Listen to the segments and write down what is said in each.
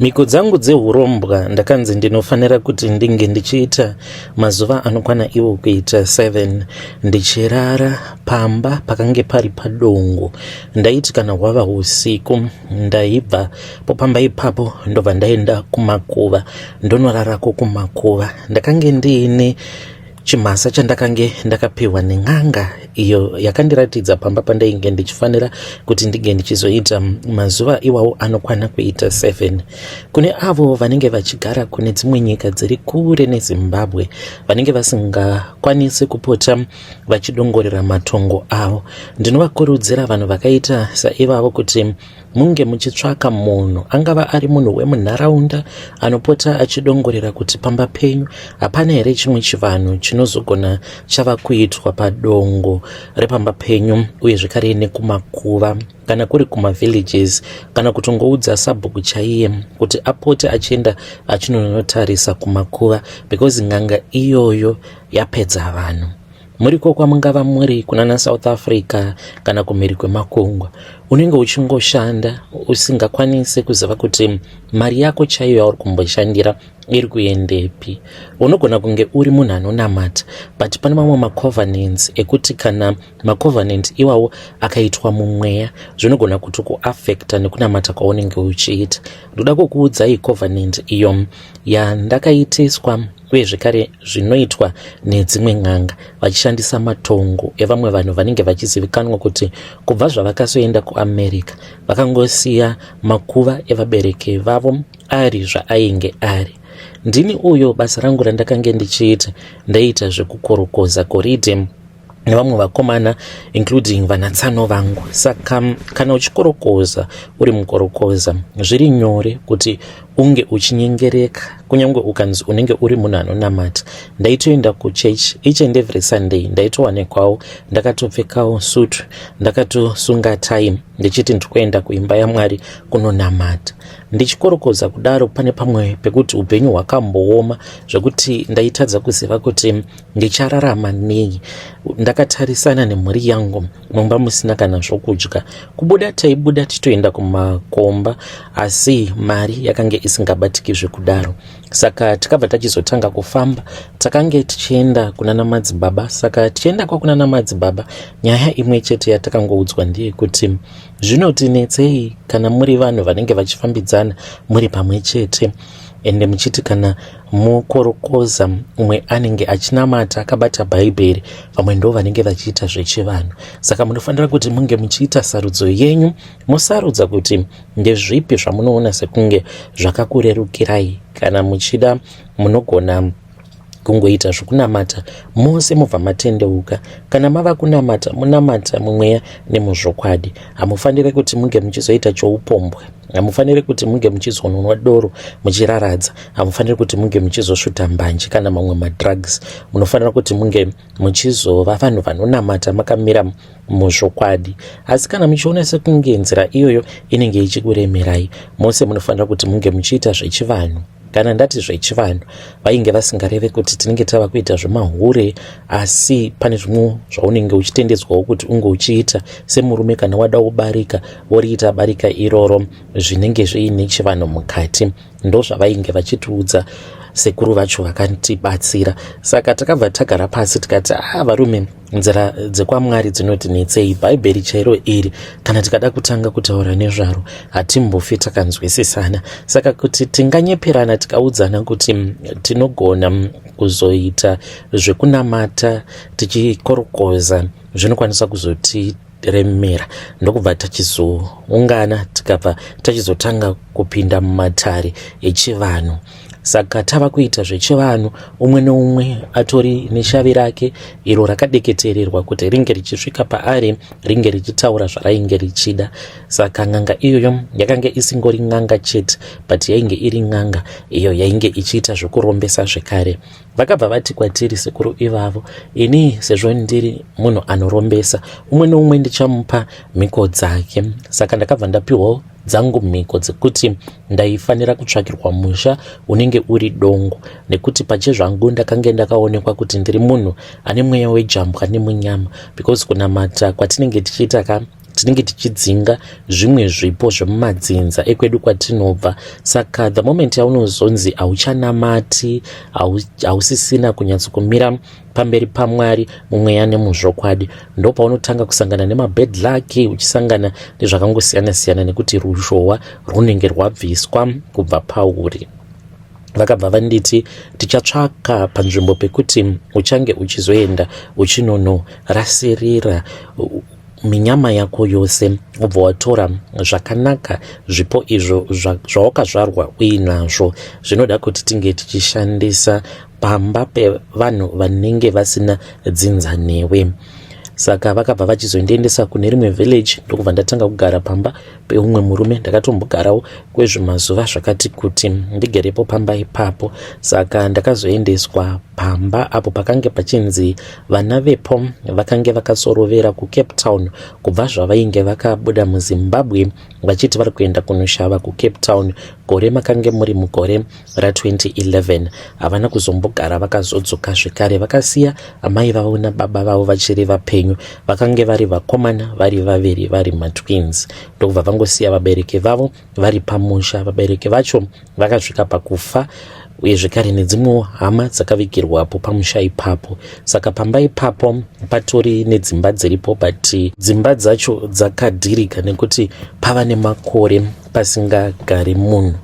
Mhiko dzangu dzehurombwa ndakanzi ndinofanira kuti ndinge ndichiita mazuva anokwana iwo kuita 7 ndichirara pamba pakange pari padongo. Ndaiti kana hwava husiku ndaibva popamba ipapo ndobva ndaenda kumakuva ndonorarako kumakuva. Ndakange ndiine chimhasa chandakange ndakapiwa nen'anga iyo yakandiratidza pamba pandainge ndichifanira kuti ndinge ndichizoita mazuva iwawo anokwana kuita 7. Kune avo vanenge vachigara kune dzimwe nyika dziri kure neZimbabwe vanenge vasingakwanisi kupota vachidongorera matongo avo, ndinovakurudzira vanhu vakaita saivavo kuti munge muchitsvaka munhu angava ari munhu wemunharaunda anopota achidongorera kuti pamba penyu hapana here chimwe chivanhu chinozogona chava kuitwa padongo repamba penyu uye zvekare nekumakuva kana kuri kumavillages kana kutongoudza sabhuku chaiye kuti apote achienda achinonotarisa kumakuva because n'anga iyoyo yapedza vanhu. Muriko kwamungava muri kunana South Africa kana kumhiri kwemakungwa, unenge uchingoshanda usingakwanise kuziva kuti mari yako chaiyo yauri kumboshandira iri kuendepi. Unogona kunge uri munhu anonamata, but pane mamwe macovenants ekuti kana macovenant iwawo akaitwa mumweya zvinogona kuti kuaffecta nekunamata kwaunenge uchiita. Ndoda kukuudzai covenant iyo yandakaitiswa uye zvekare zvinoitwa nedzimwe n'anga vachishandisa matongo evamwe vanhu vanenge vachizivikanwa kuti kubva zvavakazoenda kuAmerica vakangosiya makuva evabereki vavo ari zvaainge ari. Ndini uyo basa rangu randakange ndichiita ndaiita zvekukorokoza goridhe nevamwe vakomana including vanatsano vangu. Saka kana uchikorokoza uri mukorokoza zviri nyore kuti unge uchinyengereka kunyange ukanzi unenge uri munhu anonamata. Ndaitoenda kuchurch each and every Sunday, ndaitowanikwawo ndakatopfekawo sutu ndakatosunga tai ndichiti ndikuenda kuimba yaMwari kunonamata. Ndichikorokoza kudaro pane pamwe pekuti upenyu hwakambooma zvekuti ndaitadza kuziva kuti ndichararama nei ndakatarisana nemhuri yangu mumba musina kana zvokudya. Kubuda taibuda tichitoenda kumakomba asi mari yakange isingabatiki zvekudaro. Saka tikabva tachizotanga kufamba, takange tichienda kunana madzibaba. Saka tichienda kwakunana madzibaba, nyaya imwe chete yatakangoudzwa ndeyekuti zvinotinetsei kana muri vanhu vanenge vachifambidzana muri pamwe chete ende muchiti kana mokorokoza umwe anenge achinamata akabata bhaibheri, vamwe ndo vanenge vachiita zvechivanhu. Saka munofanira kuti munge muchiita sarudzo yenyu, mosarudza kuti ndezvipi zvamunoona sekunge zvakakurerukirai. Kana muchida munogona kungoita zvokunamata mose mobva matendeuka. Kana mava kunamata, munamata mumweya nemuzvokwadi. Hamufanire kuti munge muchizoita choupombwe, hamufaniri kuti munge muchizonwa doro muchiraradza, hamufaniri kuti munge muchizosvuta mbanje kana mamwe madrugs. Munofanira kuti munge muchizova vanhu vanonamata makamira muzvokwadi. Asi kana muchiona sekunge nzira iyoyo inenge ichikuremerai, mose munofanira kuti munge muchiita zvechivanhu. Kana ndati zvechivanhu, vainge vasingareve kuti tinenge tava kuita zvemahure, asi pane zvimwe zvaunenge uchitendedzwawo kuti unge uchiita semurume. Kana wada kubarika, woriita barika iroro zvinenge zviine chivanhu mukati. Ndozvavainge vachitiudza sekuru vacho vakatibatsira. Saka takabva tagara pasi tikati, ah, varume, nzira dzekwaMwari dzinotinetsei. Bhaibheri chairo iri kana tikada kutanga kutaura nezvaro hatimbofi takanzwisisana. Saka kuti tinganyeperana tikaudzana kuti tinogona kuzoita zvekunamata tichikorokoza zvinokwanisa kuzotiremera. Ndokubva tachizoungana tikabva tachizotanga kupinda mumatare echivanhu. Saka tava kuita zvechivanhu, umwe neumwe atori neshavi rake iro rakadeketererwa kuti ringe richisvika paari ringe richitaura zvarainge richida. Saka n'anga iyoyo yakange isingori n'anga chete, but yainge iri n'anga iyo yainge ichiita zvekurombesa zvekare. Vakabva vati kwatiri sekuru ivavo, ini sezvo ndiri munhu anorombesa, umwe neumwe ndichamupa mhiko dzake. Saka ndakabva ndapiwawo dzangu mhiko dzekuti ndaifanira kutsvakirwa musha unenge uri dongo, nekuti pachezvangu ndakange ndakaonekwa kuti ndiri munhu ane mweya wejambwa nemunyama, because kunamata kwatinenge tichiita ka Tinenge tichidzinga zvimwe zvipo zvemumadzinza ekwedu kwatinobva. Saka the moment yaunozonzi hauchanamati, hausisina kunyatsokumira pamberi paMwari mumweya nemuzvokwadi, ndopaunotanga kusangana nemabad luck, uchisangana nezvakangosiyana-siyana, nekuti ruzhowa rwunenge rwabviswa kubva pauri. Vakabva vanditi tichatsvaka panzvimbo pekuti uchange uchizoenda uchinonorasirira minyama yako yose, ubva watora zvakanaka zvipo izvo zvawakazvarwa uinazvo. Zvinoda kuti tinge tichishandisa pamba pevanhu vanenge vasina dzinza newe. Saka vakabva vachizondiendesa kune rimwe village, ndokubva ndatanga kugara pamba peumwe murume. Ndakatombogarawo kwezvimazuva zvakati kuti ndigerepo pamba ipapo. Saka ndakazoendeswa pamba apo pakange pachinzi vana vepo vakange vakasorovera kuCape Town kubva zvavainge vakabuda muZimbabwe vachiti vari kuenda kunoshava kuCape Town. Gore makange muri mugore ra2011. Havana kuzombogara vakazodzoka zvekare. Vakasiya amai vavo nababa vavo vachiri vapenyu. Vakange vari vakomana vari vaviri, vari matwins, ndokubva vangosiya vabereki vavo vari pamusha. Vabereki vacho vakasvika pakufa, uye zvekare nedzimwewo hama dzakavigirwapo pamusha ipapo. Saka pamba ipapo patori nedzimba dziripo, but dzimba dzacho dzakadhirika nekuti pava nemakore pasingagari munhu.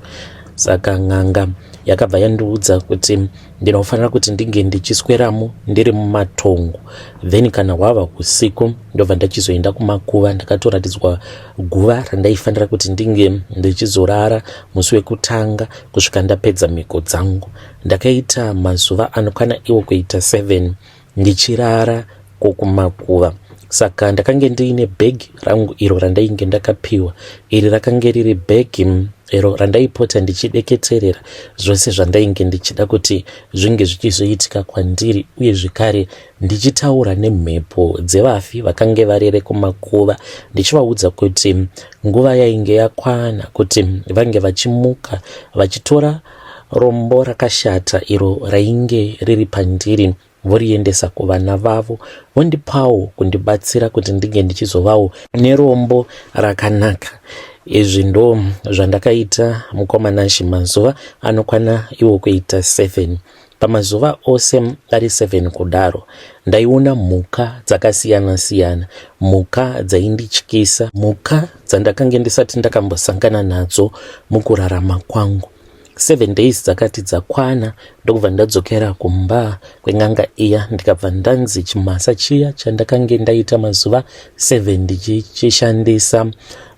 Saka n'anga yakabva yandiudza kuti ndinofanira kuti ndinge ndichisweramo ndiri mumatongo, then kana hwava usiku ndobva ndachizoenda kumakuva. Ndakatoratidzwa guva randaifanira kuti ndinge ndichizorara musi wekutanga kusvika ndapedza mhiko dzangu. Ndakaita mazuva anokwana iwo kuita 7 ndichirara kokumakuva. Saka ndakange ndiine bhegi rangu iro randainge ndakapiwa. Iri rakange riri bhegi iro randaipota ndichideketerera zvose zvandainge ndichida kuti zvinge zvichizoitika kwandiri, uye zvekare ndichitaura nemhepo dzevafi vakange varere kumakuva, ndichivaudza kuti nguva yainge yakwana kuti vange vachimuka vachitora rombo rakashata iro rainge riri pandiri, voriendesa kuvana vavo, vondipawo kundibatsira kuti ndinge ndichizovawo nerombo rakanaka. Izvi ndo zvandakaita, mukoma Nashi, mazuva anokwana iwo kuita 7. Pamazuva ose ari 7 kudaro, ndaiona mhuka dzakasiyana-siyana, mhuka dzaindityisa, mhuka dzandakange ndisati ndakambosangana nadzo mukurarama kwangu. 7 days dzakati dzakwana, ndokubva ndadzokera kumba kwen'anga iya, ndikabva ndanzi chimasa chiya chandakange ndaita mazuva 7 ndichichishandisa,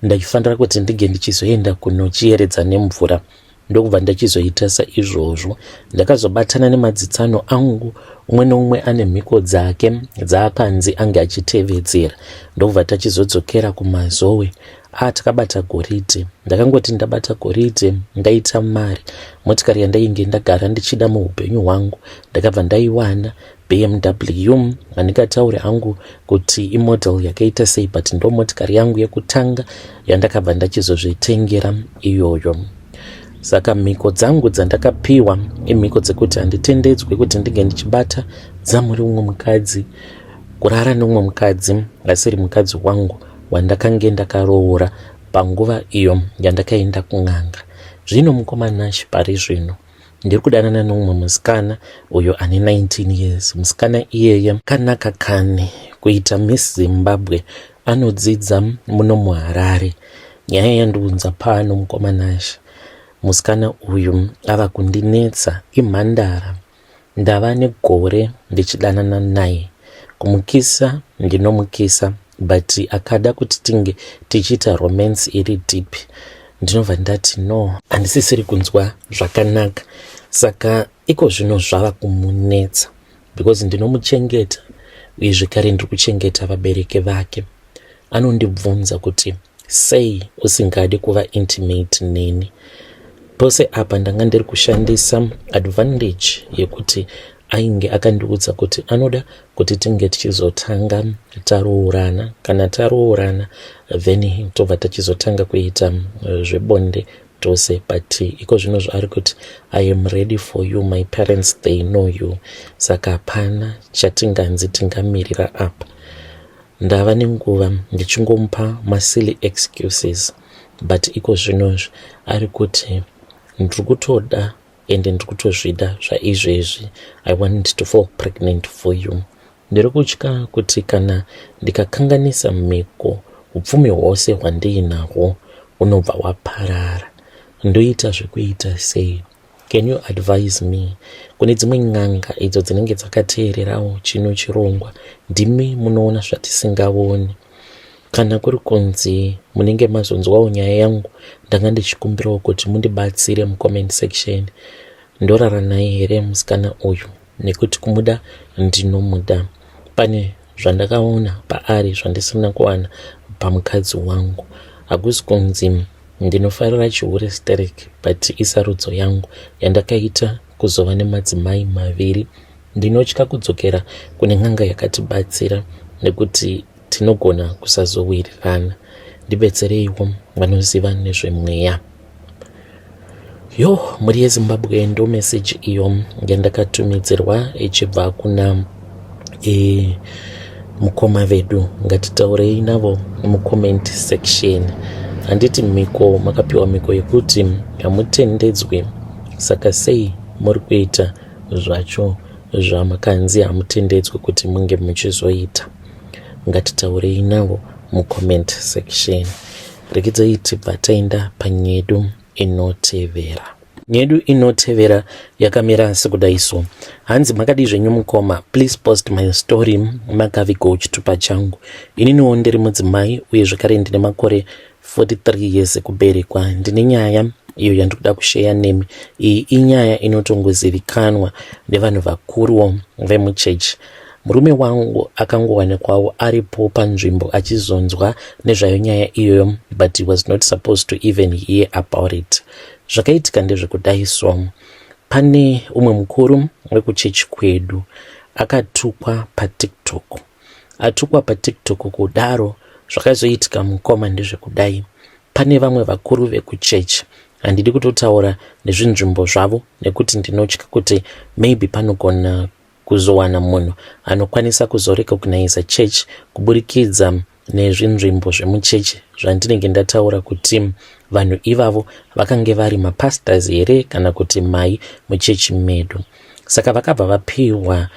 ndaifanira kuti ndinge ndichizoenda kunochiyeredza nemvura. Ndokubva ndachizoita saizvozvo. Ndakazobatana nemadzitsano angu, umwe neumwe ane mhiko dzake dzaakanzi ange achitevedzera, ndokubva tachizodzokera kuMazowe. A, takabata goridhe. Ndakangoti ndabata goridhe, ndaita mari, motikari yandainge ndagara ndichida muupenyu hwangu ndakabva ndaiwana, BMW. Handingatauri hangu kuti imodel yakaita sei, but ndo motikari yangu yekutanga yandakabva ndachizozvitengera iyoyo. Saka mhiko dzangu dzandakapiwa imhiko dzekuti handitendedzwe kuti ndinge ndichibata zamu reumwe mukadzi, kurara neumwe mukadzi asiri mukadzi wangu wandakange ndakaroora panguva iyo yandakaenda kun'anga. Zvino mukoma Nash, pari zvino ndiri kudanana neumwe musikana uyo ane 19 years. Musikana iyeye kanaka kani, kuita Miss Zimbabwe. Anodzidza muno muHarare. Nyaya yandiunza pano, mukoma Nash, musikana uyu ava kundinetsa. Imhandara. Ndava negore ndichidanana naye. Kumukisa ndinomukisa, but akada kuti tinge tichiita romance iri deep, ndinobva ndati no, handisisiri kunzwa zvakanaka. Saka iko zvino zvava kumunetsa because ndinomuchengeta, uye zvekare ndiri kuchengeta vabereki vake. Anondibvunza kuti sei usingadi kuva intimate neni. Pose apa ndanga ndiri kushandisa advantage yekuti ainge akandiudza kuti anoda kuti tinge tichizotanga taroorana. Kana taroorana, then tobva tachizotanga kuita zvebonde tose. But iko zvino zvaari kuti, "I am ready for you. My parents, they know you." Saka hapana chatinganzi tingamirira apa. Ndava nenguva ndichingomupa masilly excuses but iko zvinozvi ari kuti ndiri kutoda ende ndiri kutozvida zvaizvezvi. I want to fall pregnant for you. Ndiri kutya kuti kana ndikakanganisa mhiko upfumi hwose hwandiinahwo hunobva hwaparara. Ndoita zvekuita sei? Can you advise me? Kune dzimwe n'anga idzo dzinenge dzakateererawo chino chirongwa, ndimi munoona zvatisingaoni. Kana kuri kunzi munenge mazonzwawo nyaya yangu, ndanga ndichikumbirawo kuti mundibatsire mucomment section. Ndorara naye here musikana uyu? Nekuti kumuda ndinomuda. Pane zvandakaona paari zvandisina kuwana pamukadzi wangu. Hakusi kunzi Ndinofarira chihure sterek but isarudzo yangu yandakaita kuzova nemadzimai maviri. Ndinotya kudzokera kune n'anga yakatibatsira nekuti tinogona kusazowirirana. Ndibetsereiwo vanoziva nezvemweya. Yo, mhuri yeZimbabwe ndo message iyo yandakatumidzirwa ichibva kuna e, mukoma vedu. Ngatitaurei navo mucomment section. Handiti mhiko makapiwa mhiko yekuti hamutendedzwi, saka sei muri kuita zvacho zvamakanzi hamutendedzwi kuti munge muchizoita? Ngatitaurei navo mucomment section. Regedzai tibva taenda panyedu inotevera. Nyedu inotevera yakamira sekudai so. Hanzi makadii zvenyu mukoma, please post my story makavigawo chitupa changu. Ininiwo ndiri mudzimai uye zvekare ndine makore 43 years ekuberekwa. Ndine nyaya iyo yandiri kuda kusheya nemi. Iyi inyaya inotongozivikanwa nevanhu vakuruwo vemuchechi. Murume wangu akangowanikwawo aripo panzvimbo achizonzwa nezvayo nyaya iyoyo but he was not supposed to even hear about it. Zvakaitika ndezvekudai so. Pane umwe mukuru wekuchechi kwedu akatukwa paTikTok. Atukwa paTikTok kudaro zvakazoitika mukoma ndezvekudai. Pane vamwe vakuru vekuchechi handidi kutotaura nezvinzvimbo zvavo nekuti ndinotya kuti maybe panogona kuzowana munhu anokwanisa kuzorecogniza church kuburikidza nezvinzvimbo zvemuchechi zvandinenge ndataura kuti vanhu ivavo vakange vari mapastors here kana kuti mai muchechi medu. Saka vakabva vapiwa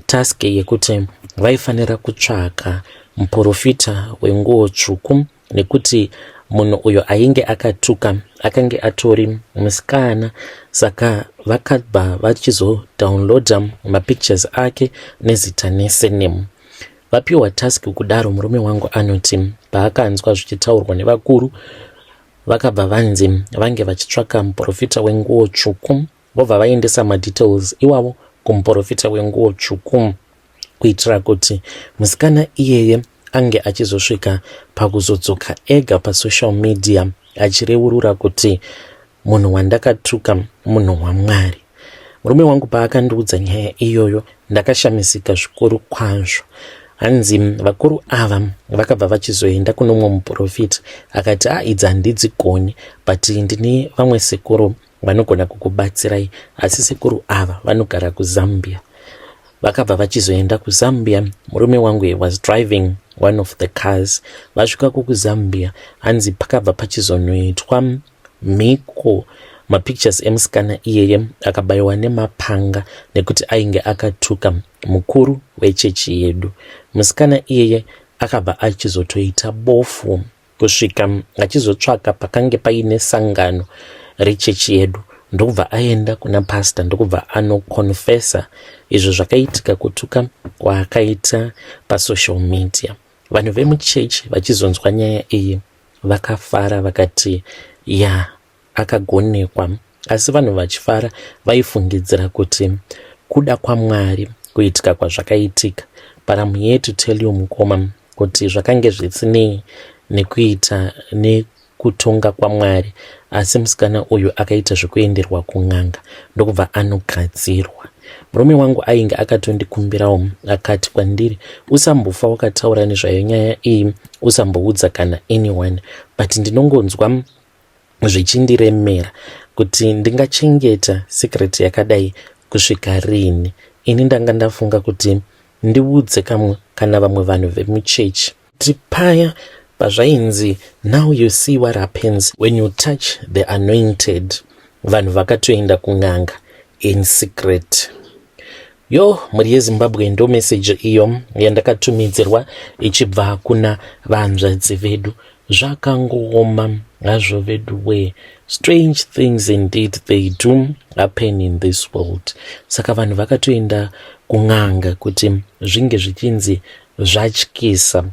task yekuti vaifanira kutsvaka muprofita wenguo tsvuku nekuti munhu uyo ainge akatuka akange atori musikana saka vakabva vachizodownloada mapictures ake nezita nesenemu vapiwa task kudaro murume wangu anoti paakanzwa zvichitaurwa nevakuru vakabva vanzi vange vachitsvaka muprofita wenguo tsvuku vobva vaendesa madetails iwawo kumuprofita wenguo tsvuku kuitira kuti musikana iyeye ange achizosvika pakuzodzoka ega pasocial media achireurura kuti munhu wandakatuka munhu waMwari. Murume wangu paakandiudza nyaya iyoyo ndakashamisika zvikuru kwazvo. Hanzi vakuru ava vakabva vachizoenda kuno mumwe muprofita akati a ah, idzi handidzigoni but ndine vamwe sekuru vanogona kukubatsirai asi sekuru ava vanogara kuZambia. Vakabva vachizoenda kuZambia murume wangu he was driving one of the cars. Vasvikako kuZambia hanzi pakabva pachizonoitwa mhiko mapictures emusikana iyeye akabaiwa nemapanga nekuti ainge akatuka mukuru wechechi yedu. Musikana iyeye akabva achizotoita bofu kusvika achizotsvaka pakange paine sangano rechechi yedu ndokubva aenda kuna pastor ndokubva anoconfessa izvo zvakaitika kutuka kwaakaita pasocial media. Vanhu vemuchechi vachizonzwa nyaya iyi vakafara vakati ya akagonekwa asi vanhu vachifara vaifungidzira kuti kuda kwaMwari kuitika kwazvakaitika. But I'm here to tell you mukoma kuti zvakange zvisinei nekuita nekutonga kwaMwari asi musikana uyu akaita zvekuenderwa kun'anga ndokubva anogadzirwa. Murume wangu ainge akatondikumbirawo akati kwandiri usambofa wakataura nezvayo nyaya iyi usamboudza kana anyone but ndinongonzwa zvichindiremera kuti ndingachengeta secret yakadai kusvika rini. Ini ndanga ndafunga kuti ndiudze kamwe kana vamwe vanhu vemuchechi. Paya pazvainzi, "Now you see what happens when you touch the anointed," vanhu vakatoenda kun'anga in secret. Yo, mhuri yeZimbabwe, ndo meseji iyo yandakatumidzirwa ichibva kuna vanzvadzi vedu. Zvakangooma hazvo vedu we. Strange things indeed, they do happen in this world. Saka vanhu vakatoenda kun'anga kuti zvinge zvichinzi zvatyisa.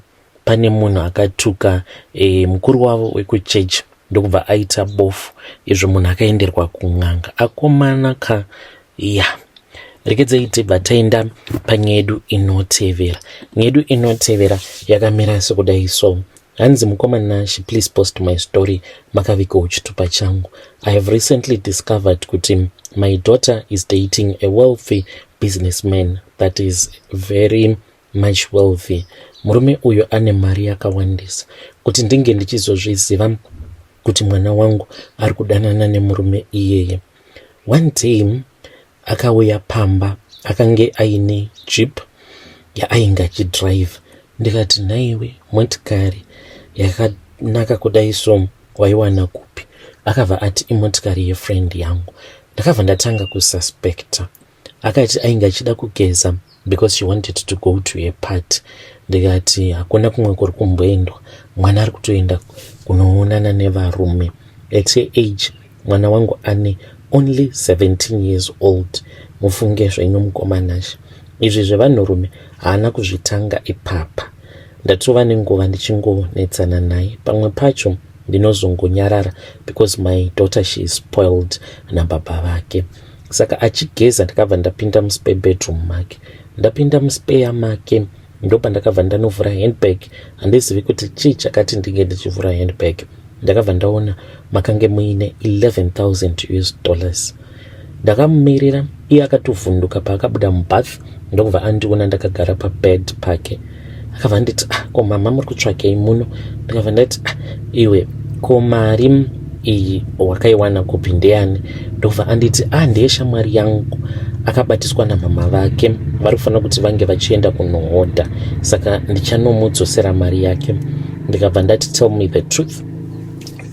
Pane munhu akatuka mukuru wavo wekuchechi, ndokubva aita bofu. Izvo munhu akaenderwa kun'anga, akomana ka. Ya, rekedzei tibva taenda panyaya yedu inotevera. Nyaya yedu inotevera yakamira sekudai so. Hanzi, "Mukoma Nashi, please post my story, makavigawo chitupa changu. I have recently discovered kuti my daughter is dating a wealthy businessman that is very much wealthy. Murume uyu ane mari yakawandisa. Kuti ndinge ndichizozviziva kuti mwana wangu ari kudanana nemurume iyeye, one day akauya pamba, akange aine jeep yaainge achidhiraivha. Ndikati, 'Nhaiwe, motikari yakanaka kudai so waiwana kupi?' Akabva ati imotikari yefriend yangu. Ndakabva ndatanga kususpecta. Akati ainge achida kugeza because she wanted to go to a party. Ndikati hakuna kumwe kuri kumboendwa, mwana ari kutoenda kunoonana nevarume. At age mwana wangu ane only 17 years old. Mufunge zvenyu, mukoma Nashe, izvi zvevanhurume haana kuzvitanga ipapa. Ndatova nenguva ndichingonetsana naye. Pamwe pacho ndinozongonyarara because my daughter, she is spoiled nababa vake. Saka achigeza, ndakabva ndapinda muspare bedroom make. Ndapinda muspare make, ndopandakabva ndanovhura handbag. Handizivi kuti chii chakati ndinge ndichivhura handbag. Ndakabva ndaona makange muine US$11,000. Ndakamumirira, iye akatovhunduka paakabuda mubath, ndokubva andiona ndakagara pabed pake. Akabva anditi, 'Ah, ko mama, muri kutsvakei muno?' Ndakabva ndati, 'Ah, iwe, ko mari iyi wakaiwana kupi? Ndeyani?' Ndokubva anditi, 'Ah, ndeye shamwari yangu, akabatiswa namama vake, vari kufanira kuti vange vachienda kunohodha, saka ndichanomudzosera mari yake.' Ndikabva ndati, 'Tell me the truth.'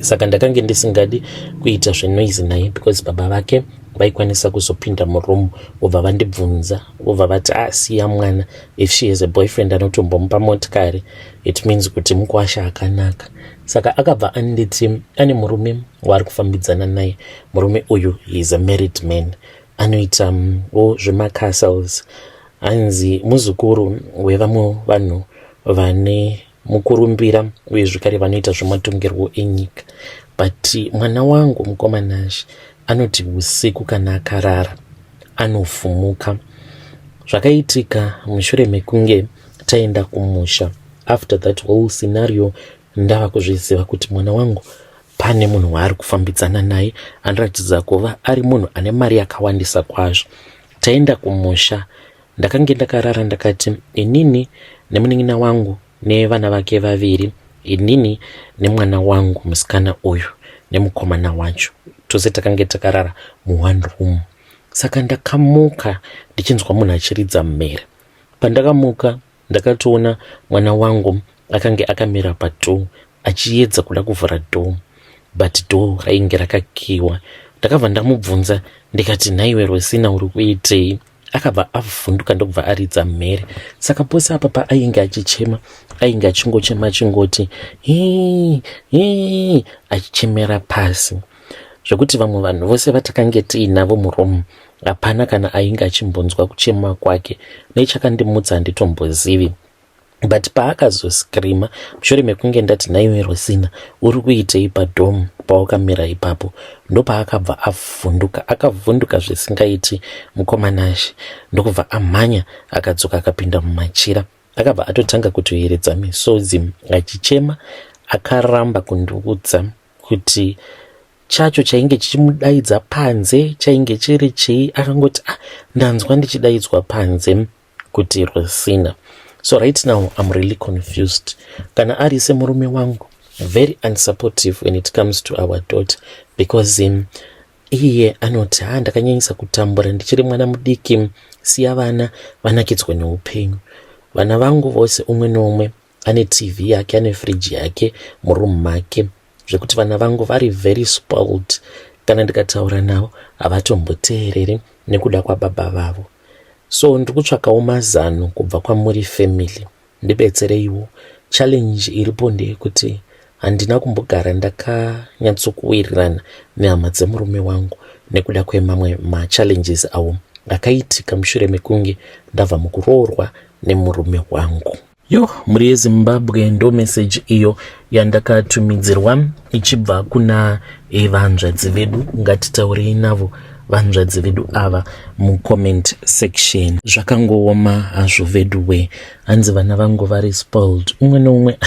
Saka ndakange ndisingadi kuita zvenoise naye because baba vake vaikwanisa kuzopinda muroom, vobva vandibvunza, vobva vati, 'Asiya ah, mwana, if she has a boyfriend anotombomupa motikari, it means kuti mukwasha akanaka.' Saka akabva anditi ane murume waari kufambidzana naye. Murume uyu is a married man, anoita wo zvemacastles. Hanzi muzukuru wevamwe vanhu vane mukurumbira, uye zvekare vanoita zvematongerwo enyika. But mwana wangu, mukoma Nashe, anoti usiku kana akarara anovhumuka. Zvakaitika mushure mekunge taenda kumusha, after that whole scenario, ndava kuzviziva kuti mwana wangu pane munhu waari kufambidzana naye anoratidza kuva ari munhu ane mari yakawandisa kwazvo. Taenda kumusha, ndakange ndakarara, ndakati inini nemunin'ina wangu nevana vake vaviri, inini nemwana wangu musikana uyu nemukomana wacho, tose takange takarara muone room. Saka ndakamuka ndichinzwa munhu achiridza mhere. Pandakamuka, ndakatoona mwana wangu akange akamira padoor achiedza kuda kuvhura door, but door rainge rakakiwa. Ndakabva ndamubvunza ndikati, 'Nhaiwe Rosina, uri kuitei?' Akabva avhunduka, ndokubva aridza mhere. Saka pose apa paainge achichema, ainge achingochema achingoti hii hii, achichemera pasi, zvekuti vamwe vanhu vose vatakange tiinavo muroom hapana kana ainge achimbonzwa kuchema kwake. Nechakandimutsa handitombozivi, but paakazoscreama mushure mekunge ndati, 'Nhaiwe Rosina, uri kuitei padoor pawakamira ipapo?' ndopaakabva avhunduka. Akavhunduka zvisingaiti, mukoma Nashe, ndokubva amhanya, akadzoka, akapinda mumachira, akabva atotanga kutoyeredza misodzi achichema. Akaramba kundiudza kuti chacho chainge chichimudaidza panze chainge chiri chii. Akangoti, 'Ah, ndanzwa ndichidaidzwa panze kuti Rosina.' So right now I'm really confused. Kana ari semurume wangu, very unsupportive when it comes to our daughter, because iye anoti, 'Ha, ndakanyanyisa kutambura ndichiri mwana mudiki, siya vana vanakidzwe neupenyu.' Vana vangu vose, umwe neumwe Ane TV yake, ane fridge yake muroom make, zvekuti vana vangu vari very spoiled. Kana ndikataura navo havatomboteereri nekuda kwababa vavo. So ndiri kutsvakawo mazano kubva kwamuri family, ndibetsereiwo. Challenge iripo ndeyekuti handina kumbogara ndakanyatsokuwirirana nehama dzemurume wangu nekuda kwemamwe machallenges awo akaitika mushure mekunge ndabva mukuroorwa nemurume wangu. Yo, mhuri yeZimbabwe, ndo message iyo yandakatumidzirwa ichibva kuna vanzvadzi vedu. Ngatitaurei navo vanzvadzi vedu ava mucomment section. Zvakangooma hazvo vedu we. Hanzi vana vangu vari spoiled, umwe neumwe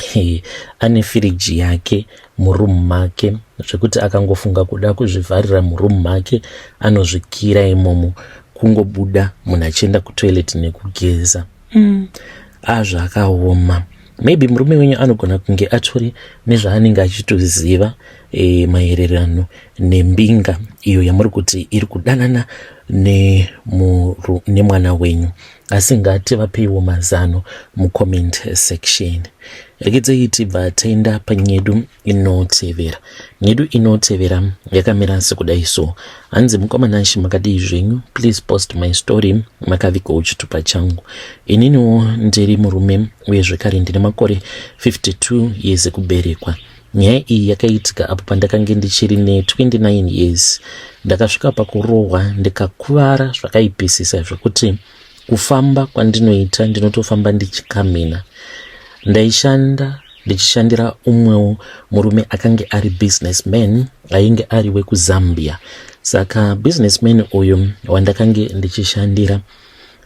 ane firiji yake muroom make, zvekuti akangofunga kuda kuzvivharira muroom make anozvikira imomo, kungobuda munhu achienda kutoilet nekugeza. Azvakaoma. Maybe murume wenyu anogona kunge atori nezvaanenge achitoziva maererano nembinga iyo yamuri kuti iri kudanana nemwana wenyu, asi ngativapeiwo mazano mucomment section. Regedzei tibva taenda panyedu inotevera. Nyedu inotevera yakamira sekudai so. Hanzi, "Mukoma Nashi, makadii zvenyu? Please post my story makavigawo chitupa changu. Ininiwo ndiri murume uye zvekare ndine makore 52 years ekuberekwa. Nyaya iyi yakaitika apo pandakange ndichiri ne29 years. Ndakasvika pakurohwa ndikakuvara zvakaipisisa, zvekuti kufamba kwandinoita ndinotofamba ndichikamhina. Ndaishanda ndichishandira umwewo murume akange ari businessman, ainge ari wekuZambia. Saka businessman uyu wandakange ndichishandira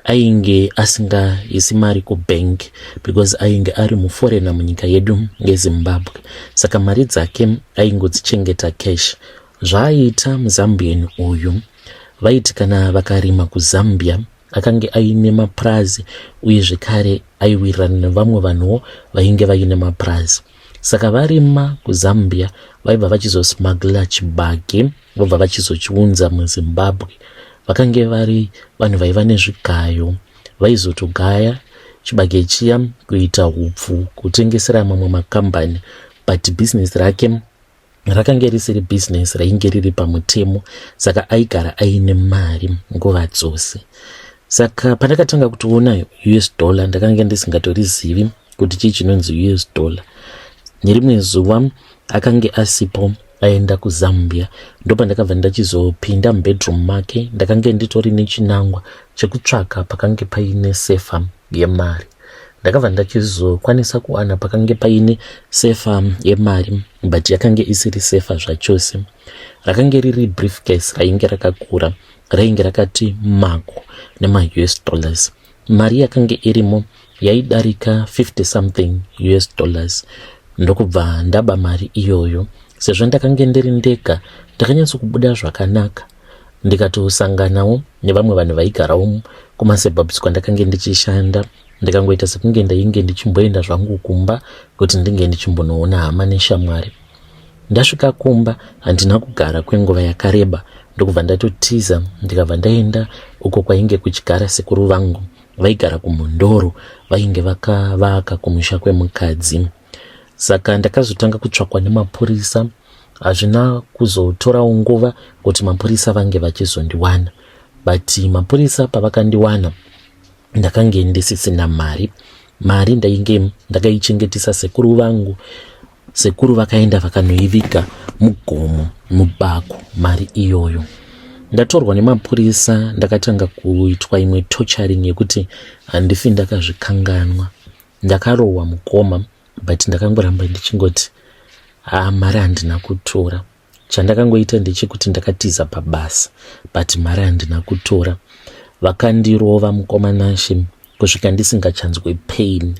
ainge asingaisi mari kubank because ainge ari muforeigner munyika yedu yeZimbabwe, saka mari dzake aingodzichengeta cash. Zvaaiita muZambian uyu, vaiti kana vakarima kuZambia, akange aine mapurazi uye zvekare aiwirirana nevamwe vanhuwo vainge vaine mapurazi. Saka varima kuZambia, vaibva vachizosmuggla chibage, vobva vachizochiunza muZimbabwe. Vakange vari vanhu vaiva nezvigayo, vaizotogaya chibage chiya kuita upfu, kutengesera mamwe makambani. But bhizinesi rake rakange risiri bhizinesi rainge riri pamutemo, saka aigara aine mari nguva dzose. Saka pandakatanga kutoona US dollar, ndakange ndisingatorizivi kuti chii chinonzi US dollar. Nerimwe zuva akange asipo, aenda kuZambia, ndopandakabva ndachizopinda mubedroom make. Ndakange nditori nechinangwa chekutsvaka pakange paine sefa yemari. Ndakabva ndachizokwanisa kuwana pakange paine sefa yemari, but yakange isiri sefa zvachose. Rakange riri briefcase rainge rakakura, rainge rakati mako nemaUS dollars. Mari yakange irimo yaidarika 50 something US dollars. Ndokubva ndaba mari iyoyo. Sezvo ndakange ndiri ndega, ndakanyatsokubuda zvakanaka, ndikatosanganawo nevamwe vanhu vaigarawo kumasuburbs kwandakange ndichishanda. Ndikangoita sekunge ndainge ndichimboenda zvangu kumba kuti ndinge ndichimbonoona hama neshamwari. Ndasvika kumba, handina kugara kwenguva yakareba, ndokubva ndatotiza, ndikabva ndaenda uko kwainge kuchigara sekuru vangu vaigara kuMhondoro, vainge vakavaka kumusha kwemukadzi. Saka ndakazotanga kutsvakwa nemapurisa. Hazvina kuzotorawo nguva kuti mapurisa vange vachizondiwana, but mapurisa pavakandiwana, ndakange ndisisina mari. Mari ndainge ndakaichengetesa sekuru vangu. Sekuru vakaenda vakanoiviga mugomo, mubako, mari iyoyo. Ndatorwa nemapurisa, ndakatanga kuitwa imwe torturing yekuti handifi ndakazvikanganwa. Ndakarohwa mukoma, but ndakangoramba ndichingoti, 'Ha, mari handina kutora.' Chandakangoita ndechekuti ndakatiza pabasa, but mari handina kutora. Vakandirova, mukoma Nashe, kusvika ndisingachanzwe pain.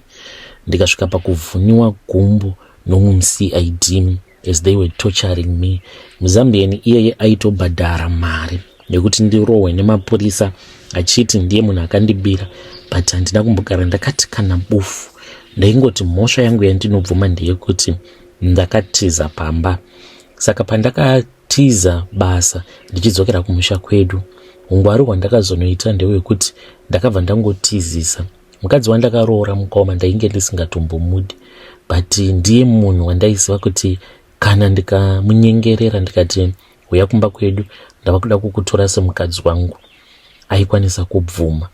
Ndikasvika pakuvhuniwa gumbo nomuCID as they were torturing me. MuZambian iyeye aitobhadhara mari yekuti ndirohwe nemapurisa, achiti ndiye munhu akandibira, but handina kumbogara ndakati kana bufu. Ndaingoti mhosva yangu yandinobvuma ndeyekuti ndakatiza pamba. Saka pandakatiza basa ndichidzokera kumusha kwedu, ungwaru hwandakazonoita ndehwekuti ndakabva ndangotizisa. Mukadzi wandakaroora mukoma ndainge ndisingatombomudi, but ndiye munhu wandaiziva kuti kana ndikamunyengerera ndikati huya kumba kwedu ndava kuda kukutora semukadzi wangu, aikwanisa kubvuma.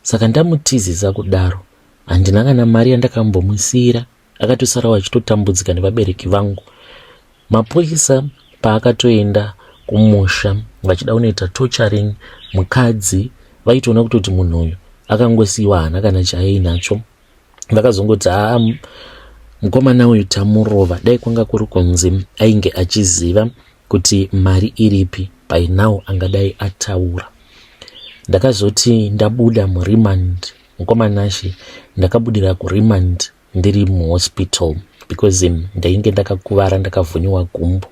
Saka ndamutizisa kudaro, handina kana mari yandakambomusiira. Akatosarawo achitotambudzika nevabereki vangu. Mapurisa paakatoenda kumusha vachida kunoita torturing mukadzi, vaitoona kutoti munhu uyu akangosiyiwa, haana kana chaainacho. Vakazongoti haa, mukomana uyu tamurova, dai kwanga kuri kunzi ainge achiziva kuti mari iripi, by now angadai ataura. Ndakazoti ndabuda muremand, mukoma Nashe, ndakabudira kuremand ndiri muhospital because ndainge ndakakuvara, ndakavhuniwa gumbo.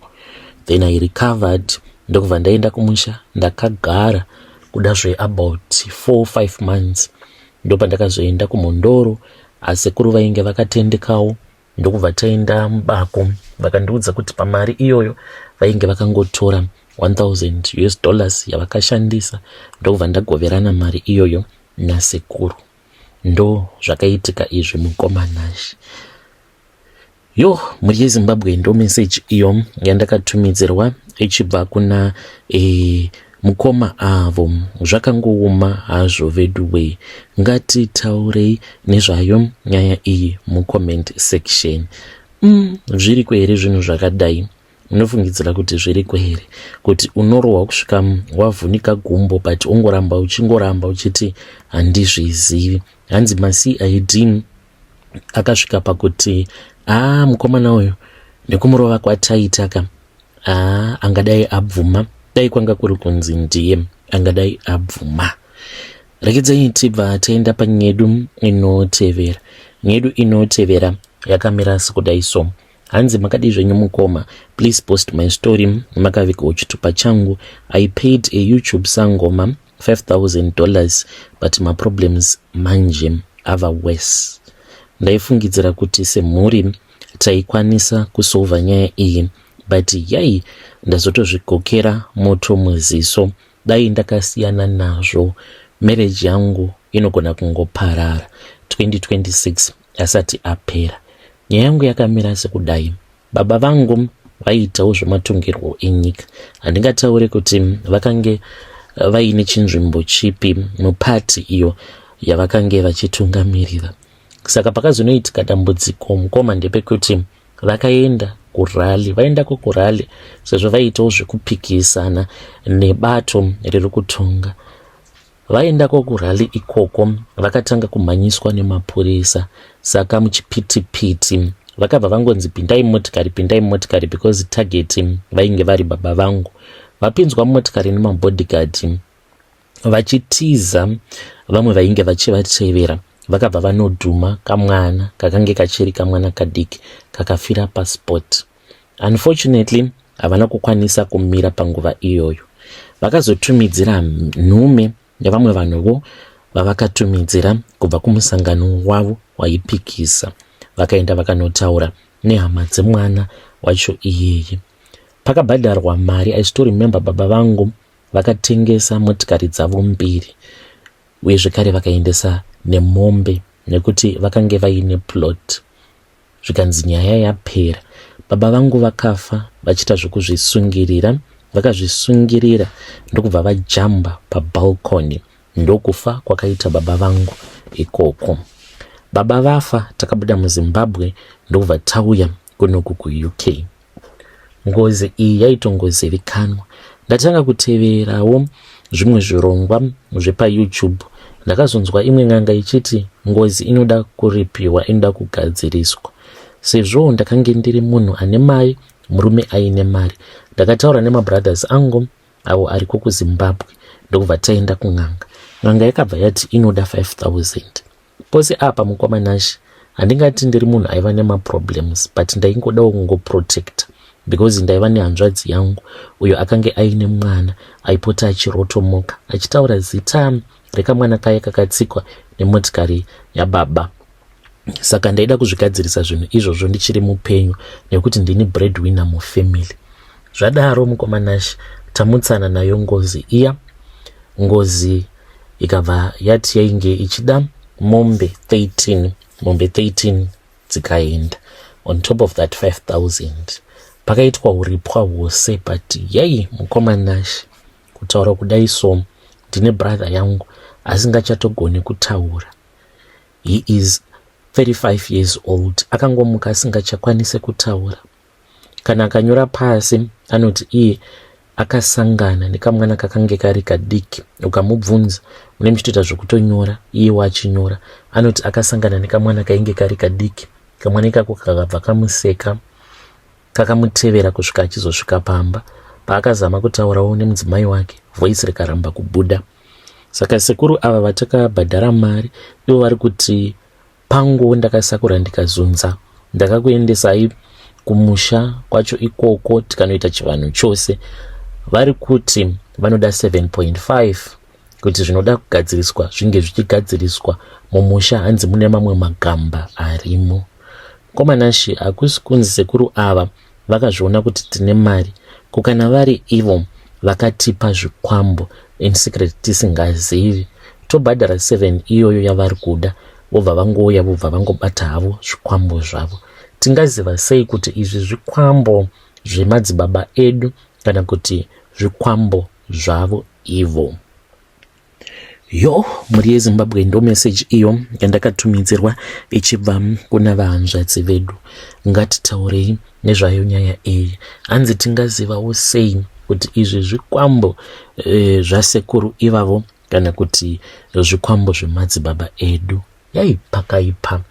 Then I recovered, ndokubva ndaenda kumusha. Ndakagara kuda zveabout 4 5 months, ndopandakazoenda kuMhondoro. Asekuru vainge vakatendekawo, ndokubva taenda mubako. Vakandiudza kuti pamari iyoyo vainge vakangotora 1000 US dollars yavakashandisa, ndokubva ndagoverana mari iyoyo nasekuru. Ndo zvakaitika izvi, mukoma Nashe. Yo, mhuri yeZimbabwe, ndo meseji iyo yandakatumidzirwa ichibva kuna mukoma avo. Zvakangooma hazvo veduwei. Ngatitaurei nezvayo nyaya iyi mucomment section. Zviriko here zvinhu zvakadai? Unofungidzira kuti zviriko here kuti unorohwa kusvika wavhunika gumbo, but ongoramba uchingoramba uchiti handizvizivi? Hanzi maCID akasvika pakuti aa, mukomana uyu nekumurova kwataita ka, aa, angadai abvuma, dai kwanga kuri kunzi ndiye angadai abvuma. Rekedzai tibva taenda panyedu inotevera. Nyedu inotevera yakamira sekudai so. Hanzi, "Makadii zvenyu mukoma? Please post my story makavigawo chitupa changu. I paid a YouTube sangoma $5000, but maproblems manje ava worse. Ndaifungidzira kuti semhuri taikwanisa kusolva nyaya iyi, but yai, ndazotozvigokera moto muziso. Dai ndakasiyana nazvo. Marriage yangu inogona kungoparara 2026 asati apera. Nyaya yangu yakamira sekudai. Baba vangu vaiitawo zvematongerwo enyika. Handingatauri kuti vakange vaine chinzvimbo chipi mupati iyo yavakange vachitungamirira. Saka pakazonoitika dambudziko, mukoma, ndepekuti vakaenda kurally. Vaendako kurally, sezvo vaiitawo zvekupikisana nebato riri kutonga, vaendako kurally ikoko vakatanga kumhanyiswa nemapurisa. Saka muchipitipiti vakabva vangonzi, 'Pindai motikari, pindai motikari,' because target vainge vari baba vangu. Vapinzwa motikari nemabodyguard vachitiza, vamwe vainge vachivatevera vakabva vanodhuma kamwana kakange kachiri kamwana kadiki, kakafira paspot. Unfortunately, havana kukwanisa kumira panguva iyoyo. Vakazotumidzira nhume nevamwe vanhuvo vavakatumidzira kubva kumusangano wavo waipikisa. Vakaenda vakanotaura nehama dzemwana wacho iyeye. Pakabhadharwa mari. I still remember, baba vangu vakatengesa motikari dzavo mbiri, uye zvekare vakaendesa nemombe nekuti vakange vaine plot. Zvikanzi nyaya yapera. Baba vangu vakafa vachiita zvokuzvisungirira. Vakazvisungirira ndokubva vajamba pabalcony. Ndokufa kwakaita baba vangu ikoko. Baba vafa, takabuda muZimbabwe ndokubva tauya kunoku kuUK. Ngozi iyi yaitongozivikanwa. Ndatanga kuteverawo zvimwe zvirongwa zvepaYouTube, ndakazonzwa imwe n'anga ichiti ngozi inoda kuripiwa, inoda kugadziriswa. Sezvo ndakange ndiri munhu ane mari, murume aine mari, ndakataura nemabrothers angu avo ariko kuZimbabwe, ndokubva taenda kun'anga. N'anga yakabva yati inoda 5000 pose apa. Mukoma Nashe, handingati ndiri munhu aiva nemaproblems, but ndaingodawo kungoprotecta because ndaiva nehanzvadzi yangu uyo akange aine mwana aipota achirotomoka achitaura zita rekamwana kaya kakatsikwa nemotikari yababa. Saka ndaida kuzvigadzirisa zvinhu izvozvo ndichiri mupenyu nekuti ndini breadwinner mufamily. Zvadaro, mukoma Nashe, tamutsana nayo ngozi iya. Ngozi ikabva yati yainge ichida Mombe 13, mombe 13 dzikaenda on top of that 5000. Pakaitwa uripwa hwose, but yei, mukoma Nashe, kutaura kudai so, ndine brother yangu asingachatogoni kutaura. He is 35 years old. Akangomuka asingachakwanise kutaura. Kana akanyora pasi, anoti iye akasangana nekamwana kakange kari kadiki. Ukamubvunza, une muchitoita zvekutonyora, iyewo achinyora, anoti akasangana nekamwana kainge kari kadiki. Kamwana ikako kakabva kamuseka, kakamutevera kusvika achizosvika pamba. Paakazama kutaurawo nemudzimai wake, voice rikaramba kubuda. Saka sekuru ava vatakabhadhara mari, ivo vari kuti panguwo ndakasakura, ndikazunza, ndakakuendesai kumusha kwacho ikoko, tikanoita chivanhu chose. Vari kuti vanoda 7.5 kuti zvinoda kugadziriswa zvinge zvichigadziriswa mumusha. Hanzi mune mamwe magamba arimo. Komanashe, hakusi kunzi sekuru ava vakazviona kuti tine mari? Kukana vari ivo vakatipa zvikwambo in secret tisingazivi, tobhadhara 7 iyoyo yavari kuda, vobva vangouya, vobva vangobata havo zvikwambo zvavo, tingaziva sei kuti izvi zvikwambo zvemadzibaba edu kana kuti zvikwambo zvavo ivo? Yo, mhuri yeZimbabwe, ndo meseji iyo yandakatumidzirwa ichibva kuna vahanzvadzi vedu. Ngatitaurei nezvayo nyaya iyi. Hanzi tingazivawo sei kuti izvi zvikwambo zvasekuru ivavo kana kuti zvikwambo zvemadzibaba edu? Yaipa kaipa.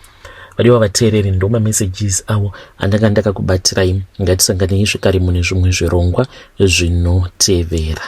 Vadiwa vateereri, ndo mamessages avo andanga ndakakubatirai. Ngatisanganei zvekare mune zvimwe zvirongwa zvinotevera.